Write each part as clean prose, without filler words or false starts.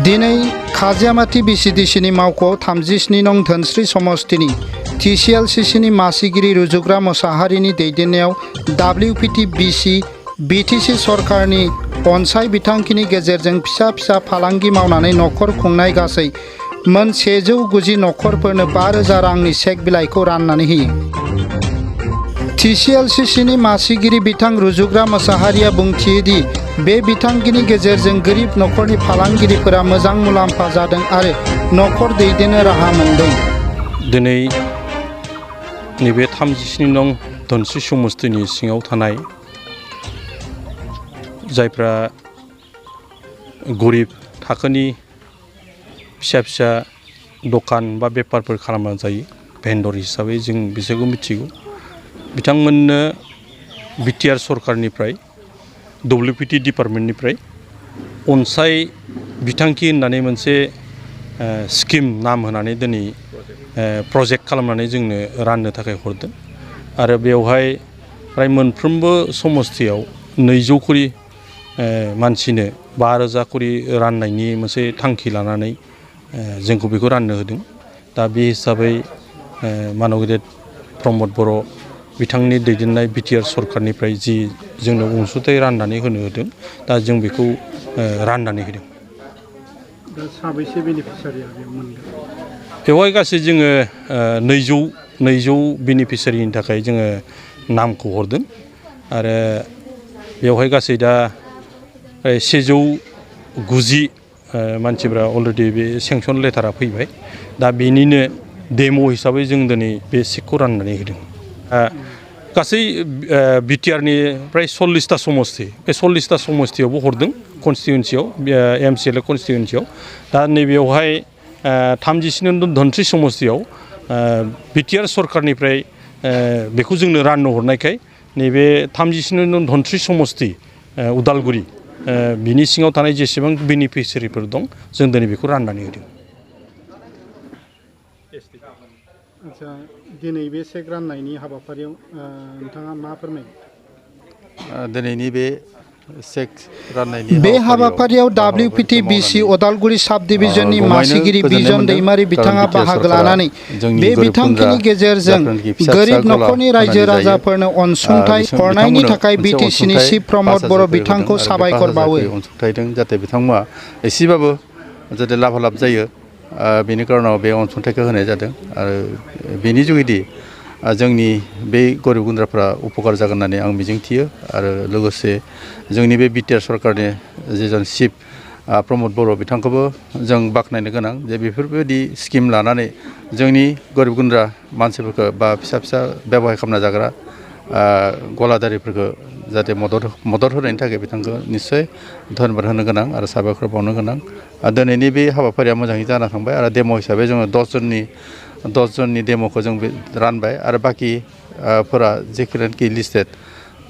दिनै खाजियामाटी VCDC मावख'आव 37 नं धोनस्री समष्टिनि TCLCC मासिगिरि रुजुग्रा मोसाहारिनि दैदेननायाव WPT Bc Btc सरकारनि अनसाय बिथांखिनि गेजेरजों फिसा फिसा फालांगि मावनानै नखर खुंनाय गासै मोन 190 नखरफोरनो 5,000 रांनि चेक बिलाइखौ राननानै होयो। TCLCC मासिगिरि बिथां रुजुग्रा मोसाहारिया बुंथियो दि बे बिथांखिनि गेजेरजों गोरिब नखरनि फालांगिरिफोरा मोजां मुलाम्फा जादों आरो नखर दैदेननो राहा मोनदों। दिनै नैबे 37 नं धोनस्री समष्टिनि सिङाव थानाय जायफ्रा गरिब थाखोनि फिसा फिसा दखान बा बेफारफोर खालामना जायो भेन्डर हिसाबै जों बिसोरखौ मिथिगौ। बिथांमोननो बिटिआर सरकारनिफ्राय WPT डिपार्टमेन्टनिफ्राय अनसाय बिथांखि होननानै मोनसे स्किम नाम होनानै दिनै प्रजेक्ट खालामनानै जोंनो राननो थाखाय हरदों आरो बेवहाय प्राय मोनफ्रोमबो समष्टियाव 200 करि मानसिनो 5,000 करि राननायनि मोनसे थांखि लानानै जोंखौ बेखौ राननो होदों। दा बे हिसाबै मानगेदेर प्रमद बर' बिथांनि दैदेननाय बिटिआर सरकारनिफ्राय जि जोंनो अनसुंथाइ राननानै होनो होदों दा जों बेखौ राननानै होदों। दा साबैसे बेनिफिसियारिया मोनगोन? बेवहाय गासै जोङो 200 बेनिफिसियारिनि थाखाय जोङो नामखौ हरदों आरो बेवहाय गासै दा 190 मानसिफ्रा अलरेडि बे सेंसन लेटारा फैबाय। दा बेनिनो डेम' हिसाबै जों दिनै बे चेकखौ राननानै होदों। गासै बिटिआरनि प्राय 40टा समष्टि बे 40टा समष्टियावबो हरदों कनस्टिटुवेन्सियाव MCLA कनस्टिटुवेन्सियाव। दा नैबेयावहाय 37 नं धोनस्री समष्टियाव बिटिआर सरकारनिफ्राय बेखौ जोंनो राननो हरनायखाय नैबे 37 नं धोनस्री समष्टि उदालगुरि बिनि सिङाव थानाय जेसेबां बेनिफिसियारिफोर दं जों दिनै बेखौ राननानै होदों। आच्छा, दिनै बे चेक राननायनि हाबाफारियाव नोंथाङा मा फोरमायो? दिनैनि बे चेक राननायनि बे हाबाफारियाव WPT BC उदालगुरि साब डिभिजननि मासिगिरि बिजन दैमारि बिथाङा बाहागो लानानै बे बिथांखिनि गेजेरजों गोरिब नखरनि रायजो राजाफोरनो अनसुंथाइ हरनायनि थाखाय BTCनि चिफ प्रमद बर' बिथांखौ साबायखर बावो। अनसुंथाइजों जाहाथे बिथांमोना एसेबाबो जाहाथे लाभ जायो बेनि कारनाव बे अनसुंथाइखौ होनाय जादों आरो बेनि जुगिदि जोंनि बे गरिब गुन्द्राफ्रा उपकार जागोन होननानै आं मिजिंथियो आरो लोगोसे जोंनि बे बिटिआर सरकारनि जेजोन चिफ प्रमद बर' बिथांखौबो जों बाख्नायनो गोनां जे बेफोरबायदि स्किम लानानै जोंनि गरिब गुन्द्रा मानसिफोरखौ बा फिसा फिसा बेबहाय खालामना जाग्रा गलादारिफोरखौ जाहाथे मदद होनायनि थाखाय बिथांखौ निस्सय धन्यबाद होनो गोनां आरो साबायखर बावनो गोनां। दिनैनि बे हाबाफारिया मोजाङै जाना थांबाय आरो डेम' हिसाबै जोङो 10 जननि डेम'खौ जों रानबाय आरो बाकिफोरा जेखिनाखि लिस्टेड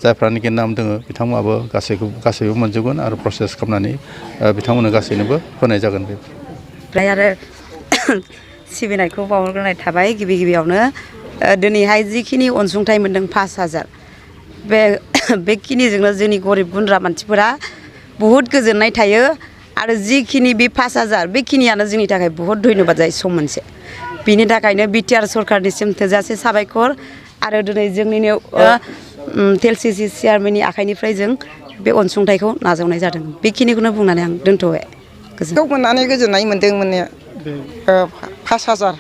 जायफ्रानोखि नाम दङ बिथांमोनाबो गासैबो मोनजोबगोन आरो प्रसेस खालामनानै बिथांमोननो गासैनोबो होनाय जागोन। बे ओमफ्राय आरो सिबिनायखौ बावहरग्रोनाय थाबाय गिबियावनो दिनैहाय जिखिनि अनसुंथाइ मोनदों 5,000 बेखिनिजोंनो जोंनि गरिब गुन्द्रा मानसिफोरा बुहुत गोजोननाय थायो आरो जिखिनि बे 5,000 बेखिनियानो जोंनि थाखाय बुहुत धन्यबाद जायो सम मोनसे। बिनि थाखायनो बिटिआर सरकारनिसिम थोजासे साबायखर आरो दिनै जोंनिनो TCLCC चेयारमेननि आखाइनिफ्राय जों बे अनसुंथाइखौ नाजावनाय जादों। बेखिनिखौनो बुंनानै आं दोनथ'बाय। मोननानै गोजोननाय मोनदों मोननाया 5,000